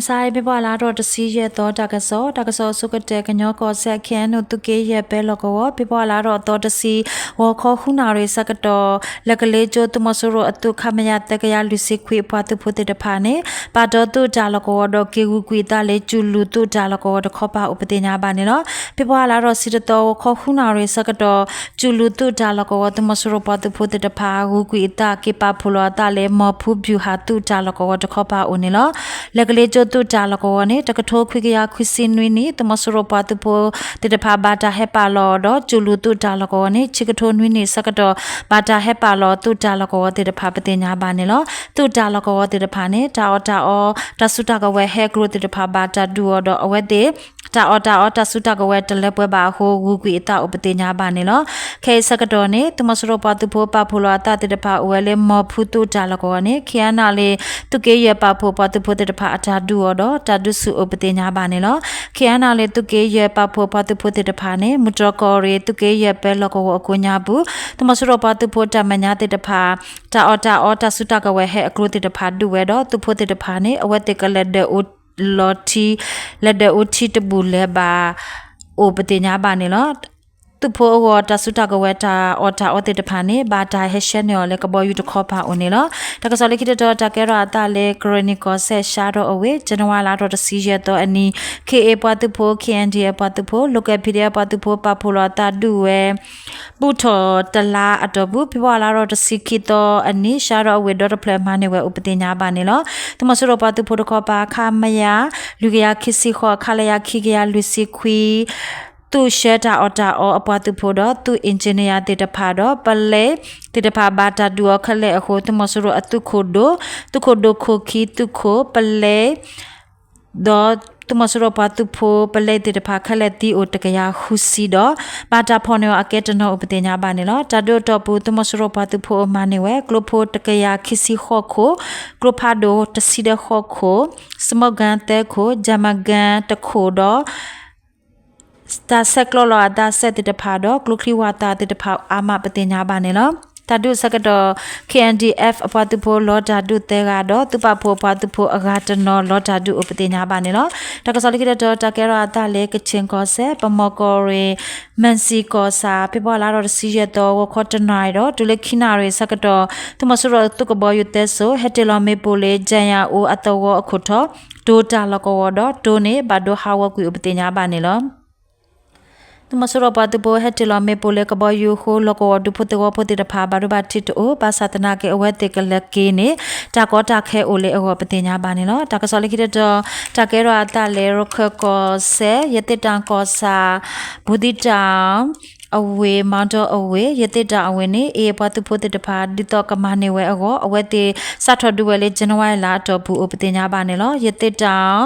မုၢ်ဆါအံၤ ဖ့ၤဘြူၤအါလါထီၣ်တဆံယဲၢ်သီ တၢ်ကစီၣ်, တၢ်ကစီၣ်အဆိကတၢၢ် ကညီကီၢ်စဲၣ် ခ့ၣ်အဲၣ်ယူၣ် သုးက့ယဲၢ်ပၢလီၢ်ကဝီၤ ဖ့ၤဘြူၤအါလါထီၣ်အသီတဆံ ဂီၤခီဃုနၣ်ရံၣ်ဆၢကတီၢ် လဲၤကလ့ကၠိ သုးမီၤစိရိၤအသုး ခမရ သၢကယၤလွံၢ်ဆံခွံ အပှၤသုးဖိသ့ၣ်တဖၣ်န့ၣ် ပာ်တီသုးတၢ်လီၢ်ကဝီၤဒီးက့ၤဂုာ်ကွံာ်အသးလၢ စူၢ်လူၢ်သုးတၢ်လီၢ်ကဝီၤတခီပၤအိၣ်ပသ့ၣ်ညါဘၣ်န့ၣ်လီၤ. ဖ့ၤဘြူၤအါလါထီၣ်တဆံတသီ ဂီၤခီဃုနၣ်ရံၣ်ဆၢကတီၢ် စူၢ်လူၢ်သုးတၢ်လီၢ်ကဝီၤ သုးမီၤစိရိၤပှၤသုးဖိသ့ၣ်တဖၣ် ဂုာ်ကွံာ်အသးက့ၤပာ်ဖှိၣ်လီၤအသးလၢ မီၢ်ဖူဗျူဟာသုးတၢ်လီၢ်ကဝီၤတခီပၤအိၣ်န့ၣ်လီၤ. လဲၤကလ့ကၠိသုးတၢ်လီၢ်ကဝီၤန့ၣ် တကထိခွံကယၤခွံဆံနွံနံၣ် သုးမီၤစိရိၤပှၤသုးဖိသ့ၣ်တဖၣ် ဘၣ်တၢ်ဟဲပာ်လီၤဒီး စူၢ်လူၢ်သုးတၢ်လီၢ်ကဝီၤန့ၣ် ခံကထိနွံနံၣ်ဆၢကတီၢ် ဘၣ်တၢ်ဟဲပာ်လီၤသုးတၢ်လီၢ်ကဝီၤသ့ၣ်တဖၣ်ပသ့ၣ်ညါဘၣ်န့ၣ်လီၤ. သုးတၢ်လီၢ်ကဝီၤသ့ၣ်တဖၣ်န့ၣ် တၢ်အီၣ်တၢ်အီ တၢ်စုတၢ်ကဝဲၤဟဲအကျိၤသ့ၣ်တဖၣ် ဘၣ်တၢ်ဒုးအီၤဒီး အဝဲသ့ၣ် တၢ်အီၣ်တၢ်အီတၢ်စုတၢ်ကဝဲၤတလၢပှဲၤဘၣ်အဃိ ဂုာ်ကွံာ်အသးအိၣ်ပသ့ၣ်ညါဘၣ်န့ၣ်လီၤ. ခဲအံၤဆၢကတီၢ်န့ၣ် သုးမီၤစိရိၤပှၤသုးဖိပာ်ဖှိၣ်လီၤအသးသ့ၣ်တဖၣ်အိၣ်ဝဲလၢ မီၢ်ဖူသုးတၢ်လီၢ်ကဝီၤန့ၣ် ခ့ၣ်အဲၣ်ယူၣ် သုးက့ယဲၢ်ပာ်ဖှိၣ်ပှၤသုးဖိသ့ၣ်တဖၣ်အတၢ်ဒုးအီၤဒီး တၢ်ဒုးဆူၣ်အိၣ်ပသ့ၣ်ညါဘၣ်န့ၣ်လီၤ. ခ့ၣ်အဲၣ်ယူၣ် သုးက့ယဲၢ်ပာ်ဖှိၣ်ပှၤသုးဖိသ့ၣ်တဖၣ်န့ၣ် မုၢ်တြီၢ်ကီၢ်ရ့ၣ် သုးက့ယဲၢ်ပၢလီၢ်ကဝီၤအကိးညါပူၤ သုးမီၤစိရိၤပှၤသုးဖိတၢ်မဲာ်ညါသ့ၣ်တဖၣ် တၢ်အီၣ်တၢ်အီတၢ်စုတၢ်ကဝဲၤဟဲအကျိၤသ့ၣ်တဖၣ်ဒုးဝဲဒီး သုးဖိသ့ၣ်တဖၣ်န့ၣ် အဝဲသ့ၣ်ကလဲၤဒၢးအိၣ်လီၤထံ လဲၤဒၢးအိၣ်ထံတဘူၣ်လၢၤဘၣ် အိၣ်ပသ့ၣ်ညါဘၣ်န့ၣ်လီၤ. သုးဖိအဂီၢ် တၢ်စုတၢ်ကဝဲၤတၢ်အီၣ်တၢ်အီသ့ၣ်တဖၣ်န့ၣ် ဘၣ်တၢ်ဟဲဆှၢန့ၢ်အီၤလၢကဘီယူၤတခီပၤအိၣ်န့ၣ်လီၤ. တၢ်ကစီၣ်လၢခံတတီၤ တၢ်ကဲထီၣ်အသးလၢ ကရ့ၣ်နံၣ်ကီၢ်စဲၣ် ရှါဒီးအဝ့ၢ် ကၠနဝါလါထီၣ်တဆံယဲၢ်သီအနံၤ ခ့ၣ်အ့ၣ်ပှၤသုးဖိ ခ့ၣ်အဲၣ်ဒံၣ်အပှၤသုးဖိ Local PDF ပှၤသုးဖိပာ်ဖှိၣ်လီၤအသးဒုးဝဲ ဘူၣ်ထီၣ်တလါအတီၢ်ပူၤ ဖ့ၤဘြူၤအါလါထီၣ်တဆံခံသီအနံၤ ရှါဒီးအဝ့ၢ်ဒီတဖျၢၣ်မၤန့ၢ်ဝဲအိၣ်ပသ့ၣ်ညါဘၣ်န့ၣ်လီၤ. သုးမီၤစိရိၤပှၤသုးဖိတခီပၤ ခမရ လွံၢ်ကယၤခံဆံဃိး ခလရ ခံကယၤလွံၢ်ဆံခွံ သုးဆှၢတၢ်အီၣ်တၢ်အီအပှၤသုးဖိဒီး သုး engineer သ့ၣ်တဖၣ်ဒီး ပလဲသ့ၣ်တဖၣ်ဘၣ်တၢ်ဒုးအီၤခဲလၢာ်အဃိ သုးမီၤစိရိၤအသုးခိၣ်ဒိၣ်, သုးခိၣ်ဒိၣ်ခိၣ်ခံ သုးခိၣ် ပလဲ ဒီးသုးမီၤစိရိၤပှၤသုးဖိပလဲသ့ၣ်တဖၣ်ခဲလၢာ်သံအိၣ်တကယၤဃုဆံဒီး ဘၣ်တၢ်ဖီၣ်န့ၢ်အီၤအကဲတနီၤအိၣ်ပသ့ၣ်ညါဘၣ်န့ၣ်လီၤ. တၢ်ဒုးအတီၢ်ပူၤ သုးမီၤစိရိၤပှၤသုးဖိအမၤန့ၢ်ဝဲ ကျိဖိတကယၤခံဆံဃိးခိၣ်, ကျိဖးဒိၣ်တဆံဒီးဃိးခိၣ်, စမိၣ်ကၣ်သၢခိၣ်, ကၠၣ်မၣ်ကၣ်တခိၣ်ဒီး တၢ်ဆဲးကျိးလီၤအသးစဲးသ့ၣ်တဖၣ်ဒီး ကျိချံဝၣ်သၣ်သ့ၣ်တဖၣ်အါမးပသ့ၣ်ညါဘၣ်န့ၣ်လီၤ. တၢ်ဒုးအဆၢကတီၢ် ခ့ၣ်အဲၣ်ဒံၣ်အ့ၣ် အပှၤသုးဖိလီၤတၢ်ဒုးသၢဂၤဒီး သုးပာ်ဖှိၣ်အပှၤသုးဖိအဂၤတနီၤလီၤတၢ်ဒုးအိၣ်ပသ့ၣ်ညါဘၣ်န့ၣ်လီၤ. တၢ်ကစီၣ်လၢခံတတီၤ တၢ်ကဲထီၣ်အသးလၢ ကခ့ၣ်ကီၢ်စဲၣ် ပမီၢ်ကီၢ်ရ့ၣ် မၢၣ်စံၣ်ကီၢ်ဆၣ် ဖ့ၤဘြူၤအါလါထီၣ်တဆံယဲၢ်သီ ဂီၤခီတနၣ်ရံၣ်ဒီး တုၤလၢခံနၣ်ရံၣ်ဆၢကတီၢ် သုးမီၤစိရိၤအသုးကဘီယူၤသၢစိၤ ဟဲတ့ၢ်လီၤမ့ၣ်ပိၢ်လၢ ကၠဲၣ်ယၣ်အိအသဝီအခိၣ်ထီၣ် တိၤတၢ်လီၢ်ကဝီၤဒီး တိၤန့ၣ် ဘၣ်ဒိဟးဂီၤကွံာ်အိၣ်ပသ့ၣ်ညါဘၣ်န့ၣ်လီၤ. သုးမီၤစိရိၤပှၤသုးဖိဟဲတ့ၢ်လီၤမ့ၣ်ပိၢ်လၢကဘီယူၤအဃိ လီၢ်ကဝီၤဒူဖိသဝီဖိသ့ၣ်တဖၣ် ဘၣ်ဒိဘၣ်ထံးတအိၣ် ဘၣ်ဆၣ်သနာ်က့ အဝဲသ့ၣ်ကလဲၤက့ၤန့ၣ် တၢ်ကီတၢ်ခဲအိၣ်လၢအဂီၢ်ပသ့ၣ်ညါဘၣ်န့ၣ်လီၤ. တၢ်ကစီၣ်လၢခံတတီၤ တၢ်ကဲထီၣ်အသးလၢ ရခၢၣ်ကီၢ်စဲၣ် ရသေ့တောင်ကီၢ်ဆၣ် ဘူးသီးတောင် အဝ့ၢ် မောင်တောအဝ့ၢ် ရသေ့တောင်အဝ့ၢ်န့ၣ် AA ပှၤသုးဖိသ့ၣ်တဖၣ် ဒ်သိးကမၤန့ၢ်ဝဲအဂီၢ် အဝဲသ့ၣ်စးထီၣ်ဒုးဝဲလၢ ကၠနဝါလါအတီၢ်ပူၤအိၣ်ပသ့ၣ်ညါဘၣ်န့ၣ်လီၤ. ရသေ့တောင်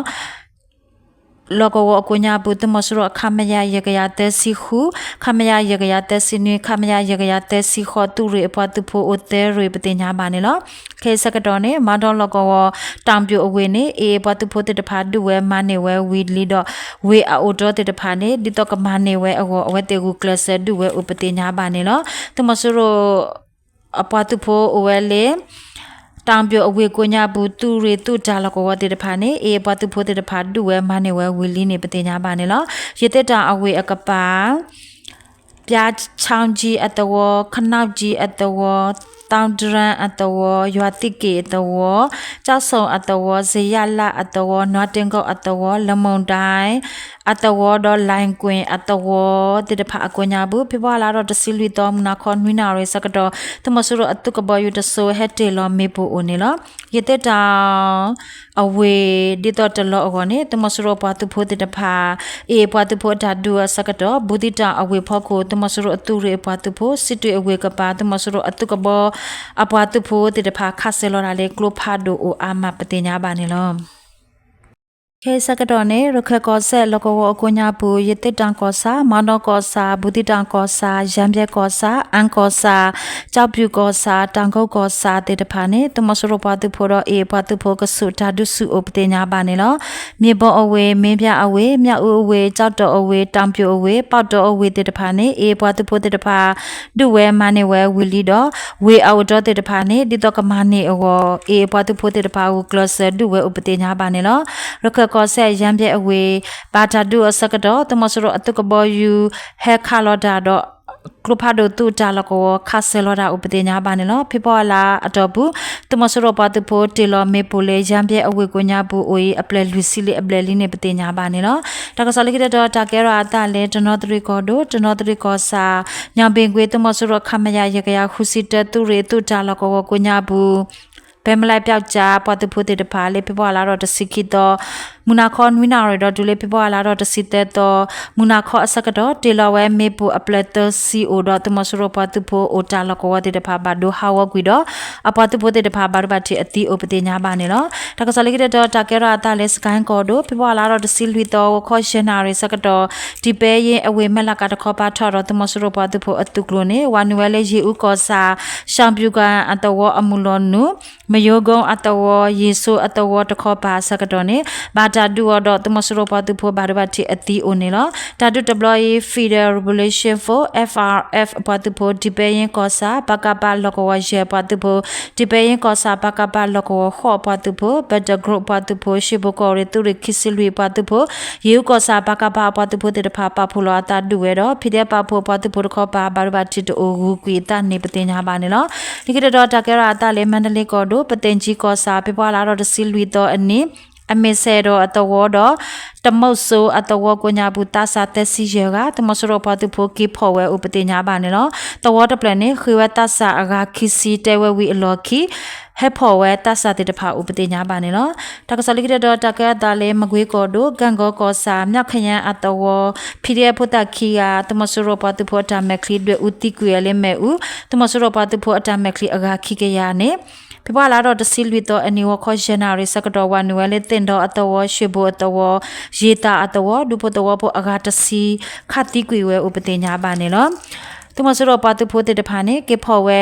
လီၢ်ကဝီၤအကိးညါပူၤ သုးမီၤစိရိၤအ ခမရ ယဲၢ်ကယၤသၢဆံဃု, ခမရ ယဲၢ်ကယၤသၢဆံနွံ, ခမရ ယဲၢ်ကယၤသၢဆံဃိး သုးရ့ၣ်အပှၤသုးဖိအိၣ်သၢရ့ၣ်ပသ့ၣ်ညါဘၣ်န့ၣ်လီၤ. ခဲအံၤဆၢကတီၢ်န့ၣ် မောင်တောလီၢ်ကဝီၤ တောင်ပြိုအဝ့ၢ်န့ၣ် AA ပှၤသုးဖိသ့ၣ်တဖၣ်ဒုးဝဲမၤန့ၢ်ဝဲဝံၤလံဒီး ဝ့ၢ်အအိၣ်တ့ၢ်သ့ၣ်တဖၣ်န့ၣ် ဒ်သိးကမၤန့ၢ်ဝဲအဂီၢ် အဝဲသ့ၣ်ဂုာ်ကျဲးစၢးဒုးဝဲအိၣ်ပသ့ၣ်ညါဘၣ်န့ၣ်လီၤ. သုးမီၤစိရိၤ အပှၤသုးဖိအိၣ်ဝဲလၢ တောင်ပြိုအဝ့ၢ်ကိးညါပူၤ သုးရ့ၣ်သုးတၢ်လီၢ်ကဝီၤသ့ၣ်တဖၣ်န့ၣ် AA ပှၤသုးဖိသ့ၣ်တဖၣ်ဒုးဝဲမၤန့ၢ်ဝဲဝံၤလံန့ၣ် ပသ့ၣ်ညါဘၣ်န့ၣ်လီၤ. ရသေ့တောင်အဝ့ၢ်အကပၤ ဘုရားချောင်းကြီးအသဝီ, ခနောက်ကြီးအသဝီ, သောင်းဒရမ်းအသဝီ, ရွာသစ်ကယ်အသဝီ, ကျောက်စုံအသဝီ, ဇေယျလအသဝီ, နွားတင်းကုန်းအသဝီ, လမုန်တိုင်အသဝီဒီး လိုင်ကွင်အသဝီသ့ၣ်တဖၣ်အကိးညါပူၤ ဖ့ၤဘြူၤအါလါထီၣ်တဆံလွံၢ်သီ မုၢ်နၤခီနွံနၣ်ရံၣ်ဆၢကတီၢ် သုးမီၤစိရိၤအသုးကဘီယူၤတစိၤ ဟဲတ့ၢ်လီၤမ့ၣ်ပိၢ်အိၣ်န့ၣ်လီၤ. ရသေ့တောင်အဝ့ၢ် ဒ်သိးတလီၢ်အဂီၢ်န့ၣ် သုးမီၤစိရိၤပှၤသုးဖိသ့ၣ်တဖၣ် AA ပှၤသုးဖိအတၢ်ဒုးအဆၢကတီၢ် ဘူးသီးတောင်အဝ့ၢ်ဖီခိၣ် သုးမီၤစိရိၤအသုးရ့ၣ်အပှၤသုးဖိ, စစ်တွေအဝ့ၢ်ကပၤ သုးမီၤစိရိၤအသုးကဘီအပှၤသုးဖိသ့ၣ်တဖၣ် ခးစဲၤလီၤတၢ်လၢကျိဖးဒိၣ်အိၣ်အါမး ပသ့ၣ်ညါဘၣ်န့ၣ်လီၤ. ခဲအံၤဆၢကတီၢ်န့ၣ် ရခၢၣ်ကီၢ်စဲၣ်လီၢ်ကဝီၤအကိးညါပူၤ ရသေ့တောင်ကီၢ်ဆၣ်, မောင်တောကီၢ်ဆၣ်, ဘူးသီးတောင်ကီၢ်ဆၣ်, ရမ်းဗြဲကီၢ်ဆၣ်, အမ်းကီၢ်ဆၣ်, ကျောက်ဖြူကီၢ်ဆၣ်, တောင်ကုတ်ကီၢ်ဆၣ်သ့ၣ်တဖၣ်န့ၣ် သုးမီၤစိရိၤပှၤသုးဖိဒီး AA ပှၤသုးဖိကဆူးတၢ်ဒုးဆူၣ်အိၣ်ပသ့ၣ်ညါဘၣ်န့ၣ်လီၤ. မ့ၣ်ဘီအဝ့ၢ်, မင်းပြားအဝ့ၢ်, မြောက်ဦးအဝ့ၢ်, ကျောက်တော်အဝ့ၢ်, တောင်ပြိုအဝ့ၢ်, ပေါက်တောအဝ့ၢ်သ့ၣ်တဖၣ်န့ၣ် AA ပှၤသုးဖိသ့ၣ်တဖၣ် ဒုးဝဲမၤန့ၢ်ဝဲဝံၤလံဒီး ဝ့ၢ်အအိၣ်တီသ့ၣ်တဖၣ်န့ၣ် ဒ်သိးကမၤန့ၢ်အဂီၢ် AA ပှၤသုးဖိသ့ၣ်တဖၣ်ဂုာ်ကျဲးစၢးဒုးဝဲအိၣ်ပသ့ၣ်ညါဘၣ်န့ၣ်လီၤ. ရခၢၣ်ကီၢ်စဲၣ် ရမ်းဗြဲအဝ့ၢ် ဘၣ်တၢ်ဒုးအဆၢကတီၢ် သုးမီၤစိရိၤအသုးကဘီယူၤ ဟဲခးလီၤတၢ်ဒီး ကျိဖးဒိၣ်သုးတၢ်လီၢ်ကဝီၤ ခးစၢၤလီၤတၢ်အိၣ်ပသ့ၣ်ညါဘၣ်န့ၣ်လီၤ. ဖ့ၤဘြူၤအါလါအတီၢ်ပူၤ သုးမီၤစိရိၤပှၤသုးဖိတ့ၢ်လီၤမ့ၣ်ပိၢ်လၢ ရမ်းဗြဲအဝ့ၢ်ကိးညါပူၤအိၣ်အံၤ အပျဲၢ်လွံၢ်ဆံလံအဘျဲၣ်လံန့ၣ် ပသ့ၣ်ညါဘၣ်န့ၣ်လီၤ. တၢ်ကစီၣ်လၢခံတတီၤ တၢ်ကဲထီၣ်အသးလၢ တနီသရံၣ်ကီၢ်ဒိၣ်, တနီသရံၣ်ကီၢ်ဆၣ်, ညောင်ပင်ကွေ့ သုးမီၤစိရိၤ ခမရ ယဲၢ်ကယၤဃုဆံတၢ သုးရ့ၣ်သုးတၢ်လီၢ်ကဝီၤကိးညါပူၤ ဖဲမလဲပျောက်ကျား ပှၤသုးဖိသ့ၣ်တဖၣ်လၢ ဖ့ၤဘြူၤအါလါဒီးတဆံခံသီ မုၢ်နၤခီနွံနၣ်ရံၣ်ဒီးတုၤလၢ ဖ့ၤဘြူၤအါလါဒီးတဆံသၢသီ မုၢ်နၤခီအဆၢကတီၢ် တ့ၢ်လီၤဝဲမ့ၣ်ပိၢ်အပျဲၢ်သၢဆံအိၣ်ဒီး သုးမီၤစိရိၤပှၤသုးဖိအိၣ်တၢ်လီၢ်ကဝီၤသ့ၣ်တဖၣ် ဘၣ်ဒိဟးဂီၤကွံာ်ဒီး အပှၤသုးဖိသ့ၣ်တဖၣ် ဘၣ်ဒိဘၣ်ထံးအသံအိၣ်ပသ့ၣ်ညါဘၣ်န့ၣ်လီၤ. တၢ်ကစီၣ်လၢခံတတီၤ တၢ်ကဲထီၣ်အသးလၢ စကဲၣ်ကီၢ်ဒိၣ် ဖ့ၤဘြူၤအါလါဒီးတဆံလွံၢ်သီ ဂီၤခီယဲၢ်နၣ်ရံၣ်ဆၢကတီၢ် ဒံးပဲယ့အဝ့ၢ်မဲၢ်လးကးတခီပၤထီၣ်ဒီး သုးမီၤစိရိၤပှၤသုးဖိအသုးကျိၤန့ၣ် ဝၤနုာ်ဝဲလၢ ရေဦးကီၢ်ဆၣ်, ရှောင်ပြူကၣ်အသဝီအမုၢ်လီၤနုာ်, မရိုးကုန်းအသဝီ, ရေစိုးအသဝီတခီပၤအဆၢကတီၢ်န့ၣ် ဘၣ်တၢ်ဒုးအီၤဒီး သုးမီၤစိရိၤပှၤသုးဖိ ဘၣ်ဒိဘၣ်ထံးအသံအိၣ်န့ၣ်လီၤ. တၢ်ဒုးတဘျီအံၤ Federal Revolution Force, FRF အပှၤသုးဖိ, ဒံးပဲယ့ကီၢ်ဆၣ် ပကဖ လီၢ်ကဝီၤယဲၢ်အပှၤသုးဖိ, ဒံးပဲယ့ကီၢ်ဆၣ် ပကဖ လီၢ်ကဝီၤဃိးအပှၤသုးဖိ, Battle Group အပှၤသုးဖိ, ရှ့ဘိၣ်ကီၢ်ရ့ၣ်သုးရ့ၣ်ခံဆံလွံၢ်အပှၤသုးဖိ, ရေဦးကီၢ်ဆၣ် ပကဖ အပှၤသုးဖိသ့ၣ်တဖၣ် ပာ်ဖှိၣ်လီၤအသးဒုးဝဲဒီး ဖံဒဲပာ်ဖှိၣ်အပှၤသုးဖိတခီပၤ ဘၣ်ဒိဘၣ်ထံးတအိၣ်ဂုၤကွံာ်အသးန့ၣ် ပသ့ၣ်ညါဘၣ်န့ၣ်လီၤ. လၢခံတတီၤ တၢ်ကဲထီၣ်အသးလၢ မါဒလ့ကီၢ်ဒိၣ် ပသ့ၣ်ကၠံကီၢ်ဆၣ် ဖ့ၤဘြူၤအါလါဒီးတဆံလွံၢ်သီအနံၤ အမ့ၢ်စဲးဒိၣ်အသဝီဒီး တမုၢ်စိအသဝီကိးညါပူၤ သးစၢ်သၢဆံယဲၢ်ဂၤ သုးမီၤစိရိၤပှၤသုးဖိက့ၤဖီၣ်ဝဲအိၣ်ပသ့ၣ်ညါဘၣ်န့ၣ်လီၤ. သဝီတဖျၢၣ်န့ၣ် ဃ့ဝဲသးစၢ်အဂၤခံဆံ တဲဝဲဝံၤအလီၢ်ခံ ဟဲဖီၣ်ဝဲသးစၢ်သ့ၣ်တဖၣ်အိၣ်ပသ့ၣ်ညါဘၣ်န့ၣ်လီၤ. တၢ်ကစီၣ်လၢခံတတီၤ တၢ်ကဲထီၣ်အသးလၢ မကွ့ကီၢ်ဒိၣ် ကၣ်ကီကီၢ်ဆၣ် မြောက်ခရိုင်အသဝီ ဖံဒဲဖိသၣ်ခံဂၤ သုးမီၤစိရိၤပှၤသုးဖိအတၢ်မဲာ်ချံ ဒွဲၣ်အူသံကွံာ်ဝဲလၢမ့ၣ်အူ သုးမီၤစိရိၤပှၤသုးဖိအတၢ်မဲာ်ချံအဂၤခံကယၤန့ၣ် ဖ့ၤဘြူၤအါလါဒီးတဆံလွံၢ်သီအနံၤ ဂီၤခီယဲၢ်နၣ်ရံၣ်ဆၢကတီၢ် ဝၤနုာ်ဝဲလၢသ့ၣ်ဒီအသဝီ ရှ့ဘိၣ်အသဝီ ယ့ၣ်သၣ်အသဝီ ဒူဖိသဝီဖိအဂၤတဆံ ခးသံကွံာ်ဝဲအိၣ်ပသ့ၣ်ညါဘၣ်န့ၣ်လီၤ. သုးမီၤစိရိၤပှၤသုးဖိသ့ၣ်တဖၣ်န့ၣ် က့ၤဖီၣ်ဝဲ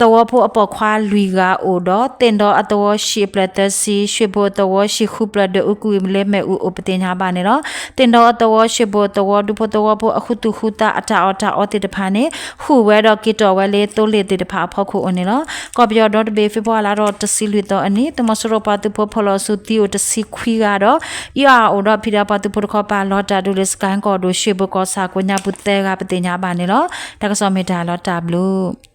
သဝီဖိအပိာ်ခွါလွံၢ်ဂၤအိၣ်ဒီး သ့ၣ်ဒီအသဝီ ဟံၣ်အပျဲၢ်သၢဆံ, ရှ့ဘိၣ်အသဝီ ဟံၣ်ဃုပျဲၢ် ဒွဲၣ်အူကွံာ်လၢမ့ၣ်အူအိၣ်ပသ့ၣ်ညါဘၣ်န့ၣ်လီၤ. သ့ၣ်ဒီအသဝီ ရှ့ဘိၣ်အသဝီ ဒူဖိသဝီဖိအဃုသူၣ်ဃုသးအတၢ်အီၣ်တၢ်အီသ့ၣ်တဖၣ်န့ၣ် ဟူးဝဲဒီးက့ၤတီၣ်ဝဲလၢသိလ့ၣ်သ့ၣ်တဖၣ်အဖီခိၣ်အိၣ်န့ၣ်လီၤ. ကီၢ်ပယီၤဒီတဘ့ၣ် ဖ့ၤဘြူၤအါလါဒီးတဆံလွံၢ်သီအနံၤ သုးမီၤစိရိၤပှၤသုးဖိဖီၣ်လီၤဆူသံအိၣ်တဆံခွံဂၤဒီး အံၤအအိၣ်ဒီးဖံဒဲပှၤသုးဖိတခီပၤ လီၤတၢ်ဒုးလၢစကဲၣ်ကီၢ်ဒိၣ် ရှ့ဘိၣ်ကီၢ်ဆၣ်ကိးညါပူၤသၢဂၤပသ့ၣ်ညါဘၣ်န့ၣ်လီၤ. တၢ်ကစီၣ်မ့ၢ်တၢ်လီၤတၢ်ဘျုး